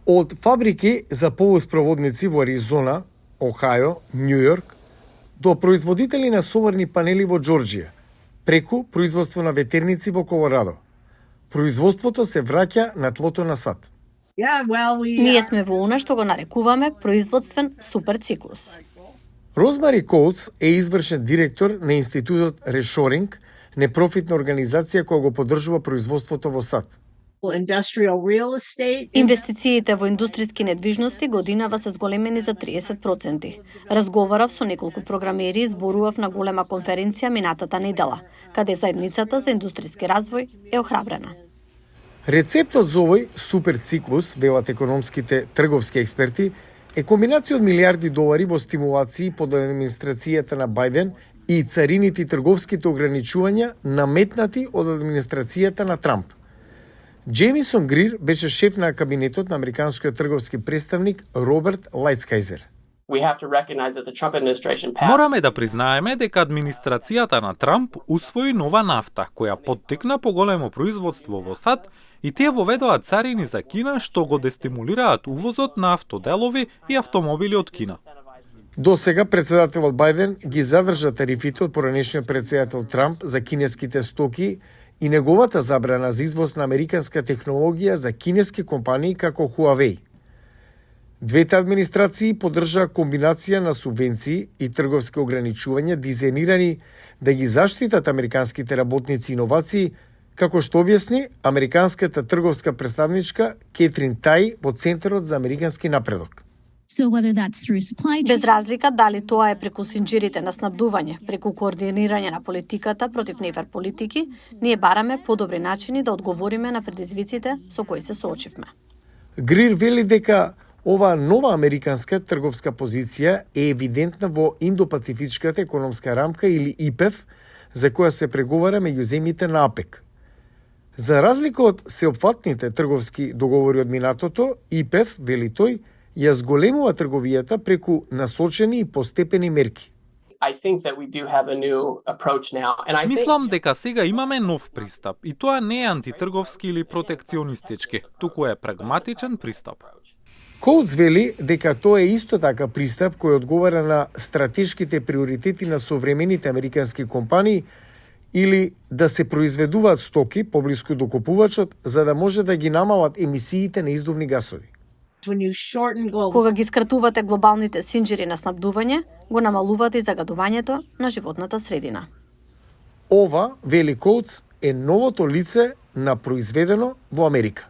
Од фабрики за полуспроводници во Аризона, Охајо, Њу Јорк, до производители на соларни панели во Џорџија, преку производство на ветерници во Колорадо. Производството се враќа на тлото на САД. Ние сме во она што го нарекуваме производствен суперциклус. Розмари Коутс е извршен директор на Институтот Решоринг, непрофитна организација која го поддржува производството во САД. Инвестициите во индустријски недвижности годинава се зголемени за 30%. Разговарав со неколку програмери и зборував на голема конференција минатата недела, каде заедницата за индустријски развој е охрабрена. Рецептот за овој суперциклус, велат економските трговски експерти, е комбинација од милиарди долари во стимулации под администрацијата на Бајден и царините и трговските ограничувања наметнати од администрацијата на Трамп. Джеймисон Грир беше шеф на кабинетот на американскиот трговски представник Роберт Лајтскајзер. Мораме да признаеме дека администрацијата на Трамп усвои нова нафта, која поттикна поголемо производство во САД и тие воведоа царини за Кина што го дестимулираат увозот на автоделови и автомобили од Кина. До сега председателот Бајден ги задржа тарифите од поранешниот председател Трамп за кинеските стоки и неговата забрана за извоз на американска технологија за кинески компании како Huawei. Двете администрации поддржаа комбинација на субвенции и трговски ограничувања дизајнирани да ги заштитат американските работници и иновации, како што објасни американската трговска представничка Кетрин Тај во Центарот за американски напредок. Без разлика дали тоа е преку синџирите на снабдување, преку координирање на политиката против невер политики, ние бараме подобри начини да одговориме на предизвиците со кои се соочивме. Грир вели дека ова нова американска трговска позиција е евидентна во Индопацифичката економска рамка или ИПЕФ, за која се преговара меѓу земјите на АПЕК. За разлика од сеопфатните трговски договори од минатото, ИПЕФ, вели тој, ја зголемува трговијата преку насочени и постепени мерки. Мислам дека сега имаме нов пристап и тоа не е антитрговски или протекционистички, туку е прагматичен пристап. Коутс вели дека тоа е исто така пристап кој одговара на стратешките приоритети на современите американски компании или да се произведуваат стоки поблиску до купувачот за да може да ги намалат емисиите на издувни гасови. Кога ги скратувате глобалните синџири на снабдување, го намалувате и загадувањето на животната средина. Ова, вели Коутс, е новото лице на произведено во Америка.